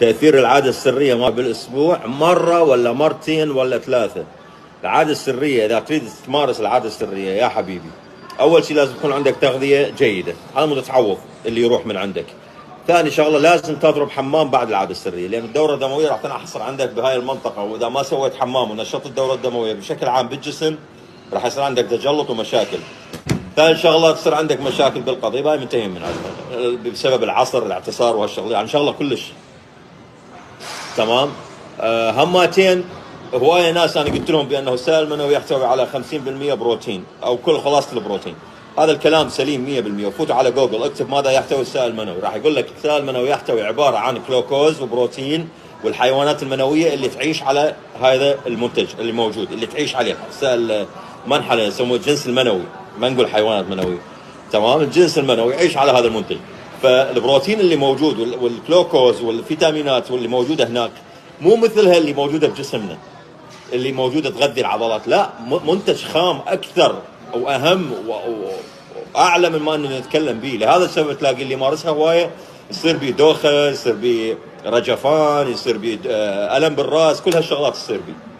تاثير العادة السرية ما بالاسبوع مرة ولا مرتين ولا ثلاثة. العادة السرية اذا تريد تمارس العادة السرية يا حبيبي، اول شيء لازم يكون عندك تغذية جيدة على مود تعوض اللي يروح من عندك. ثاني شغله لازم تضرب حمام بعد العادة السرية، لان الدورة الدموية راح تنحصر عندك بهاي المنطقة، واذا ما سويت حمام ونشطت الدورة الدموية بشكل عام بالجسم راح يصير عندك تجلط ومشاكل. ثالث شغله تصير عندك مشاكل بالقضيب، هاي منتهين من عندها بسبب العصر الاعتصار وهالشغله، يعني شغله كلش تمام. هماتين هواية ناس انا قلت لهم بانه السائل المنوي يحتوي على 50% بروتين او كل خلاصه البروتين. هذا الكلام سليم 100%. فوتوا على جوجل اكتب ماذا يحتوي السائل المنوي، راح يقول لك السائل المنوي يحتوي عبارة عن جلوكوز وبروتين والحيوانات المنوية اللي تعيش على هذا المنتج اللي موجود، اللي تعيش عليه السائل، منحله يسموه الجنس المنوي، ما نقول حيوانات منويه، تمام؟ الجنس المنوي يعيش على هذا المنتج. فالبروتين اللي موجود والجلوكوز والفيتامينات واللي موجودة هناك مو مثلها اللي موجودة بجسمنا، اللي موجودة تغذي العضلات، لا، منتج خام اكثر واهم واعلى من ما انه نتكلم به. لهذا السبب تلاقي اللي يمارسها هواية يصير به دوخه، يصير به رجفان، يصير به الم بالراس، كل هالشغلات تصير به.